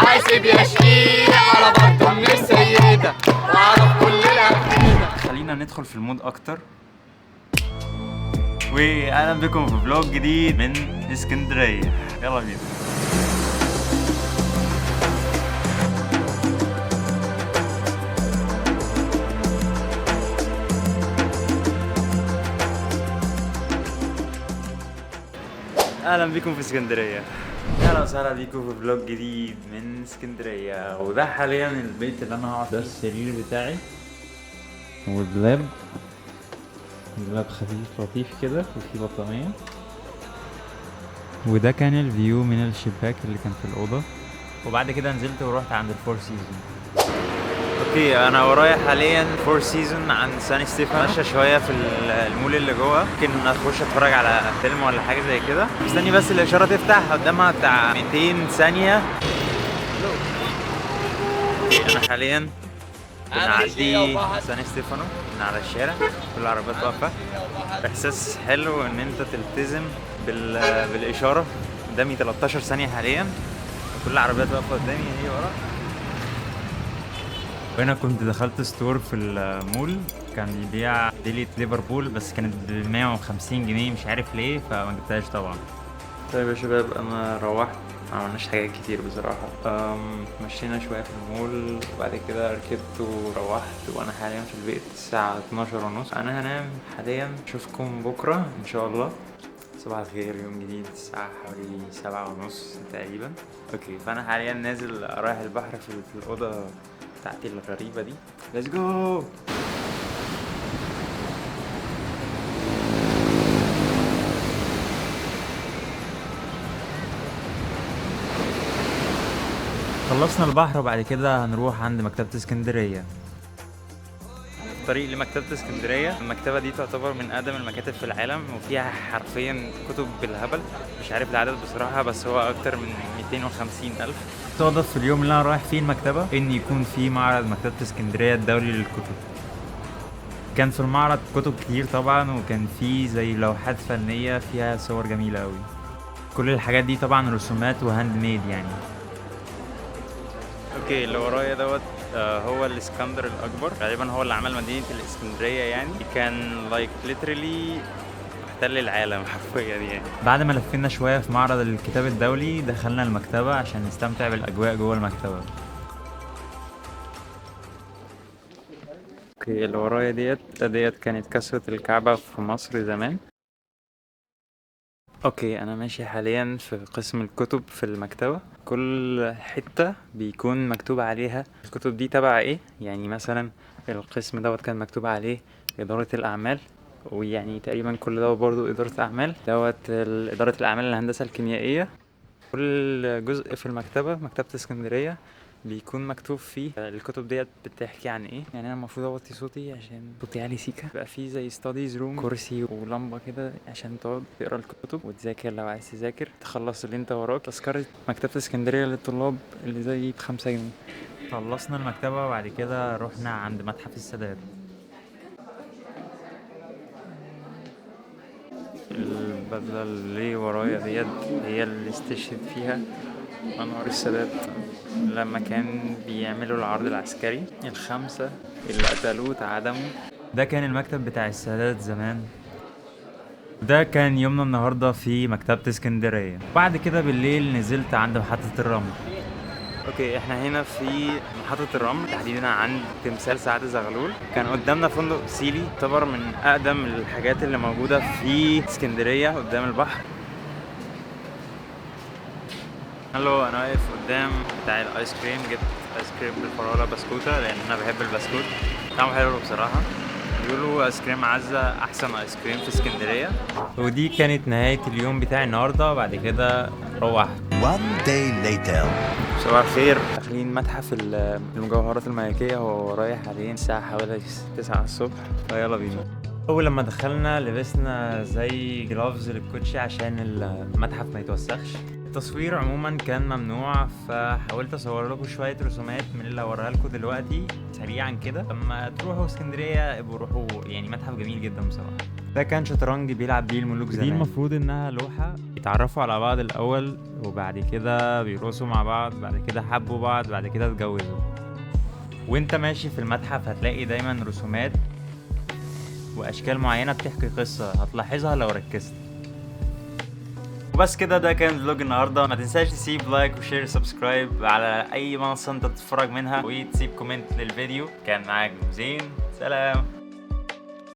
حاسب يا شقيق، انا برضه من السيدة واعرف كل الأفئدة. خلينا ندخل في ال mood اكتر. واهلا بكم في vlog جديد من اسكندرية. يلا بينا. اهلا بكم في اسكندرية. اهلا وسهلا بيكم في vlog جديد من اسكندرية. وده حاليا البيت اللي انا هقعد فيه. ده السرير بتاعي ودولاب، دولاب خفيف لطيف كده وفيه بطانية. وده كان ال view من الشباك اللي كان في الأوضة. وبعد كده نزلت ورحت عند ال Four Seasons. okay، انا ورايا حاليا Four Seasons عند سان ستيفانو. ماشية شوية في المول اللي جوه، ممكن اخش اتفرج على فيلم ولا حاجة زي كده. مستني بس الاشارة تفتح قدامها بتاع 200 ثانية. okay، انا حاليا بنعدي سان ستيفانو من على الشارع، كل العربيات واقفة. احساس حلو ان انت تلتزم بالاشارة. قدامي 13 ثانية حاليا، كل العربيات واقفة قدامي هي ورا. وانا كنت دخلت store في المول كان بيبيع ديلية ليفربول، بس كانت ب 150 جنيه، مش عارف ليه فما جبتهاش طبعا. طيب يا شباب، انا روحت، ما عملناش حاجات كتير بصراحة. مشينا شوية في المول وبعد كده ركبت وروحت، وانا حاليا في البيت الساعة 12:30. انا هنام حاليا، اشوفكم بكرة ان شاء الله. صباح الخير، يوم جديد، الساعة حوالي 7:30 تقريبا. okay، فانا حاليا نازل رايح البحر في الأوضة بتاعتي الغريبة دي. Let's go. خلصنا البحر وبعد كده هنروح عند مكتبة اسكندرية. الطريق لمكتبة اسكندرية، المكتبة دي تعتبر من أقدم المكاتب في العالم، وفيها حرفيا كتب بالهبل، مش عارف العدد بصراحة، بس هو أكتر من 250 ألف. صادف في اليوم اللي أنا رايح فيه المكتبة إن يكون في معرض مكتبة اسكندرية الدولي للكتب. كان في المعرض كتب كتير طبعا، وكان في زي لوحات فنية فيها صور جميلة أوي. كل الحاجات دي طبعا رسومات و handmade يعني. okay، اللي ورايا دوت، هو الاسكندر الاكبر، غالبا هو اللي عمل مدينة الاسكندرية يعني. كان literally احتل العالم حرفيا يعني. بعد ما لفينا شوية في معرض الكتاب الدولي دخلنا المكتبة عشان نستمتع بالاجواء جوه المكتبة. okay، اللي ورايا ديت كانت كسوه الكعبة في مصر زمان. okay، انا ماشي حاليا في قسم الكتب في المكتبة. كل حتة بيكون مكتوب عليها الكتب دي تبع ايه، يعني مثلا القسم دوت كان مكتوب عليه إدارة الأعمال، ويعني تقريبا كل دوت برضو إدارة أعمال، دوت إدارة الأعمال الهندسة الكيميائية. كل جزء في المكتبة، مكتبة اسكندرية، بيكون مكتوب فيه الكتب ديت بتحكي عن ايه. يعني انا المفروض اوطي صوتي عشان صوتي عالي سيكا. بقى فيه زي studies room، كرسي ولمبه كده عشان تقعد تقرا الكتب وتذاكر لو عايز تذاكر، تخلص اللي انت وراك. تذكرة مكتبة اسكندرية للطلاب اللي زي ب5 جنيه. خلصنا المكتبة وبعد كده رحنا عند متحف السادات. البدلة اللي ورايا ديت هي اللي استشهد فيها أنور السادات لما كان بيعملوا العرض العسكري. ال5 اللي قتلوه اتعدموا. ده كان المكتب بتاع السادات زمان. ده كان يومنا النهاردة في مكتبة اسكندرية. بعد كده بالليل نزلت عند محطة الرمل. okay، احنا هنا في محطة الرمل، تحديدا عند تمثال سعد زغلول. كان قدامنا فندق سيلي، يعتبر من أقدم الحاجات اللي موجودة في اسكندرية قدام البحر. hello، انا واقف قدام بتاع الايس كريم، جبت ايس كريم بالفراولة بسكوتة لان انا بحب البسكوت، طعمه حلو بصراحة. بيقولوا ايس كريم عزة احسن ايس كريم في اسكندرية. ودي كانت نهاية اليوم بتاعي النهاردة. بعد كده روحت. One day later. صباح الخير. داخلين متحف المجوهرات الملكية، هو ورايا حاليا الساعة حوالي 9 الصبح، فيلا بينا. أول لما دخلنا لبسنا زي جلافز للكوتشي عشان المتحف ما يتوسخش. التصوير عموما كان ممنوع، فحاولت اصور لكم شوية رسومات من اللي هوريها لكم دلوقتي سريعا كده. لما تروحوا اسكندرية ابقوا روحوا، متحف جميل جدا بصراحة. ده كان شطرنج بيلعب بيه الملوك زمان. دي المفروض انها لوحة يتعرفوا على بعض الاول، وبعد كده بيرقصوا مع بعض، بعد كده حبوا بعض، بعد كده اتجوزوا. وانت ماشي في المتحف هتلاقي دايما رسومات واشكال معينة بتحكي قصة هتلاحظها لو ركزت. وبس كده، ده كان vlog النهارده. ما تنساش تسيب like و share subscribe على اي منصة انت بتتفرج منها، وتسيب comment للفيديو. كان معاك زين، سلام.